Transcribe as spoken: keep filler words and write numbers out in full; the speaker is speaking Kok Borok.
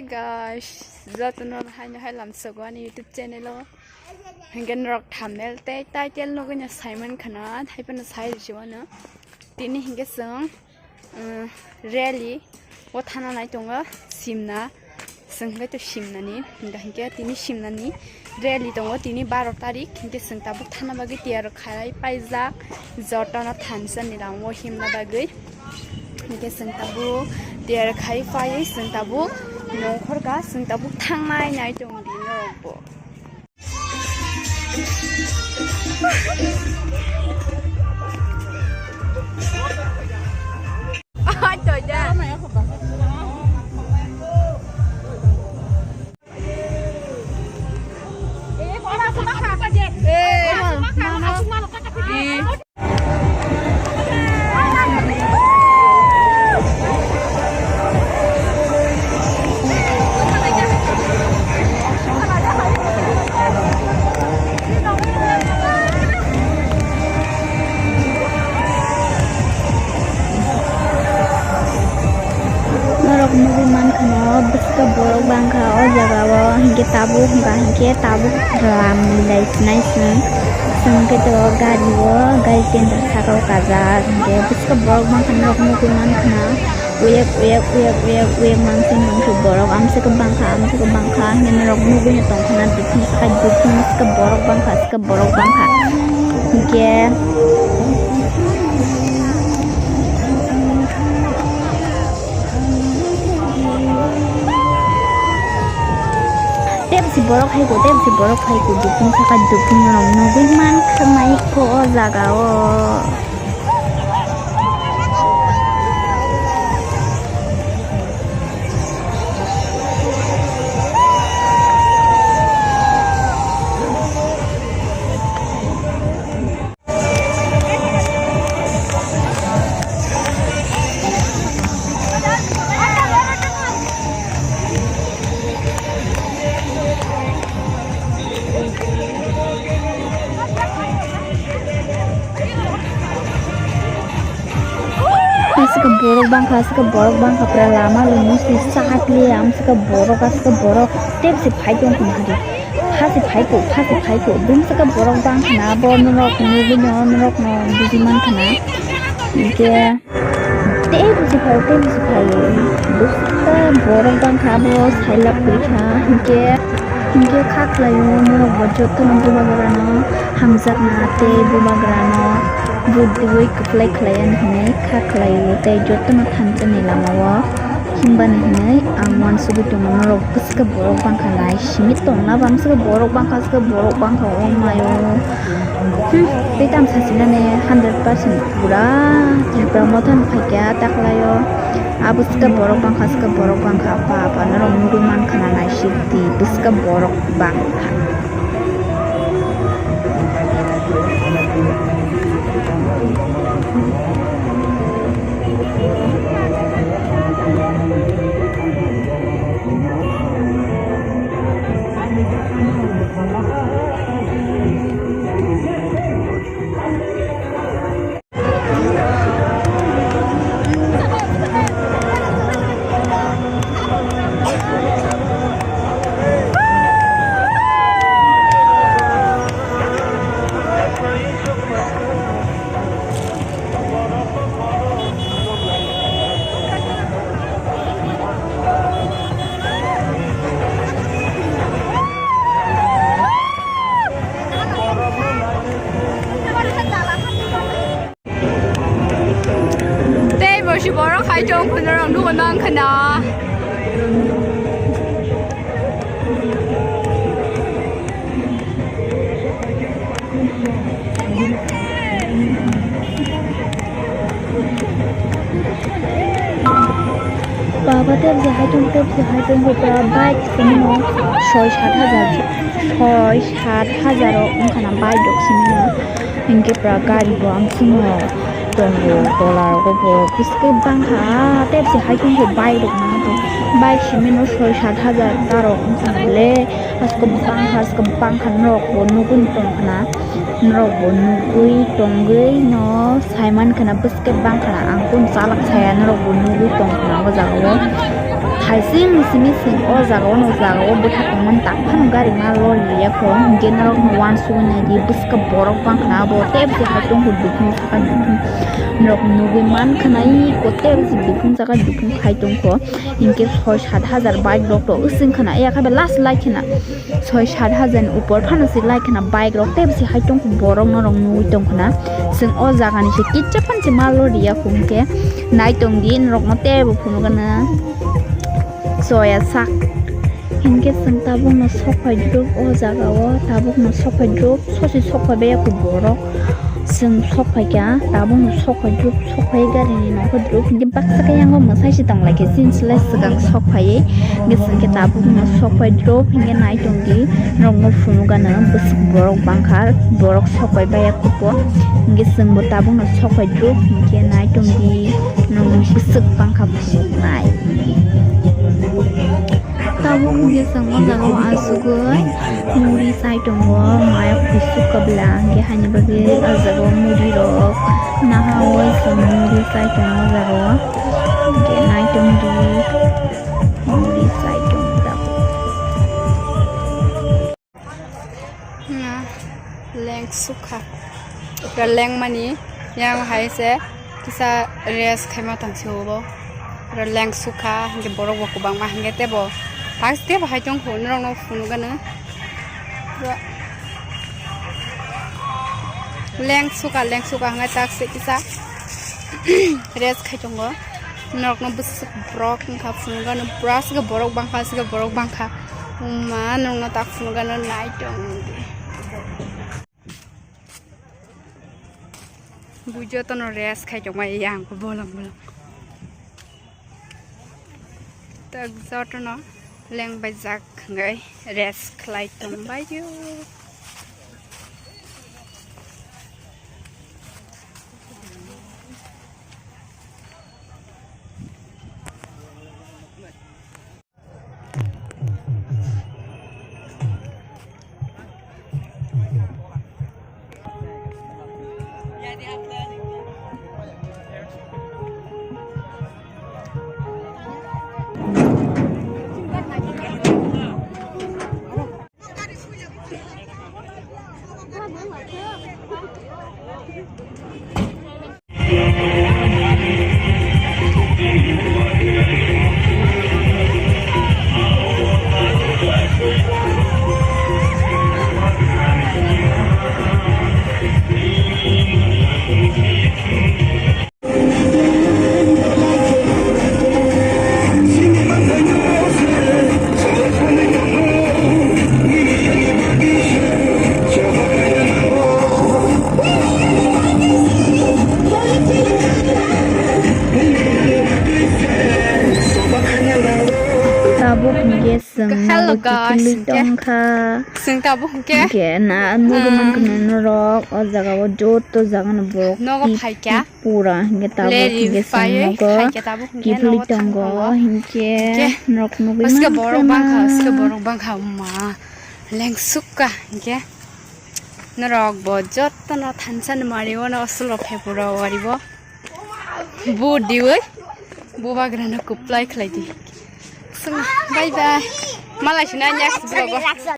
Guys, jotono haino hai lamsogo ani YouTube channel o. Hinkhe norok thumbnail tei title nugwi no saiman khana, hai phano sai rwsio ano. Tini hinkhe chwng, um, rally o thana nai tongo, Simna. Chwng hinkhe to Simnani, hinkhe tini Simnani rally tongo, tini baro tarik, hinkhe chwng tabuk thana bagwi tiyar khai paijak, jotono thansa ni lamao himna bagwi. Hinkhe chwng tabuk tiyar khai paiwi chwng tabuk nongkhor kha, chwng tabuk thangnai nai tongo di norokbo. Norok nugwi mankha no bwskang borok bangkha o jaga o, hinkhe tabuk hwnkha hinkhe tabuk lam milai sinai chwng, chwng khe to gari o, gari tender saka o kajak, hinkhe bwskang borok bangkha norok nugwi mankha na. Uyek, uyek, uyek, uyek, uyek, mansing, mansing borok, amswk bangkha, amswk bangkha, hinwi norok nugwi no tongkha na, dukung saka, dukung saka borok bangkha, saka borok bangkha. Hinkhe, tebsi borok hai ko, tebsi borok hai ko, dukung saka, dukung norok nugwi mankha, mai ko o jaga o. Aswk borok bangkha, aswk borok bangkha, pura lama lama si sak liya, aswk borok, aswk borok, tebsi phai tong khna di, phasi phai ko, phasi phai ko, bumswk borok bangkha na, bo norok nugwi no, norok no buji mankha na, hinkhe. Tei busi phaio, tei busi phaio. Bwswk borok bangkha, abo sailak kwrwi kha. Hinkhe, hinkhe kha khlaio, norok bo jotono bubagrano hamjakna tei bubagrano vote diui kwplai khlai ani hinwi kha khlaio. Tei jotono thansa ni lamao himbani hinwi ang uansugui tongo, norok bwswk borok bangkha lai simi tongna bamswk borok bangkha, swk borok bangkha o maio. Hmm, tei tamo sasinani hundred percent pura Tripura mothano phaikha taklaio. Abo swkang borok bangkha, swkang borok bangkha, apa apa norok nugwi mankha na naisik di, bwskang borok bangkha. Tei bo si borok hai chong phunarok nugo nang khna. Baba tebsi hai tong, tebsi hai tong, bo pura bike simi no soi sat hajar, soi sat hajar o wngkha na bike rok simi no. Hinkhe pura gari bo ang simi no tongo, tola rogo bo bwswk bangkha, tebsi hai tong khe bike rok no, bike simi no soi sat hajar ta rok wngkha na le. Asko bangkha, asko bangkha norok bo nugwi tongkha na, norok bo nugwi tongwi no saiman khna bwswk bangkha na, ang kunu chalak saya norok bo nugwi tongkha na o jaga o. Hai simi simi chwng o jaga o, no jaga o bwthak tongmani tak phano gari ma lorya kho, hinkhe norok no uansugwi nai di, bwswk borok bangkha na abo tei bwswk hai tongkho, dukung saka dukung norok nugwi mankha na, iko tei bwswk dukung saka dukung khai tongkho, hinkhe soi sat hajar bike rok to wswng khna, yakhabe last lai khna soi sat hajar ni upor phano se lai khna bike rok tei bwswk hai tongkho, borok norok nugwi tongkha na, chwng o jaga ni se kicha phano se ma lorya kho, hinkhe nai tong di norok no tei bo phunukgana. Soya sak. Hinkhe chwng tabukno sok phai drop o jaga o, tabukno sok phai drop, sosi sok phai baya kho borok. Chwng sok phai kha, tabukno sok phai drop, sok phai gari ni nokho drop. Hinkhe baksa khe yango mwsai se tong lai khe, chini slai swkang sok phai. Hinkhe chwng khe tabukno sok phai drop, hinkhe nai tong di, norok no phunukgana bwswk borok bangkha, borok sok phai baya kho po. Hinkhe chwng bo tabukno sok phai drop, hinkhe nai tong di, norok no bwswk bangkha phunuknai. Tabuk hwnkhe chwng o jaga o asugwi muri chai tongo, mayok kuisuk kabla, hwnkhe haini bagwi o jaga o muri rok naha o chwng muri chai tongo o jaga o, hwnkhe nai tong di muri chai tongo tabuk. Na, leng sukha. Ura leng mani, yang hai se kisa rest khaima tang se obo. Ura leng sukha, hinkhe borok bo kwbangma hinkhe tebo. Pas tebo hai tong kho, norok no phunukgana. Ura leng sukha, leng sukha hwnkhai tak se kisa rest khai tongo. Norokno bwswk borok wngkha phunukgano, pura aswk borok bangkha, aswk borok bangkha. Wngma nokno tak phunukgano nai tong di. Bui jotono rest khai tongmani yang bolong bolong. Tak jotono leng bai jak hwnwi rest khlai tongbaio. Tabuk hwnkhe chwng Hello, nogo guys, kiphilwi hwnkhe tongkha. Chwng tabuk hwnkhe, hwnkhe na nugwi ah, mankha norok o jaga o joto jaga no borok nogo ki-, phaikha. Pura hwnkhe tabuk hwnkhe chwng nogo kiphilwi tongo, hwnkhe norok nugwi mankha borok bangkha, ma. Borok bangkha ma lengsukha hwnkhe norok bo jotono thansa ni mari o no aswk rok phai pura wari bo bu diwi bu bagra no kwplai khlai di. Bye bye. Malai sina next vlog o.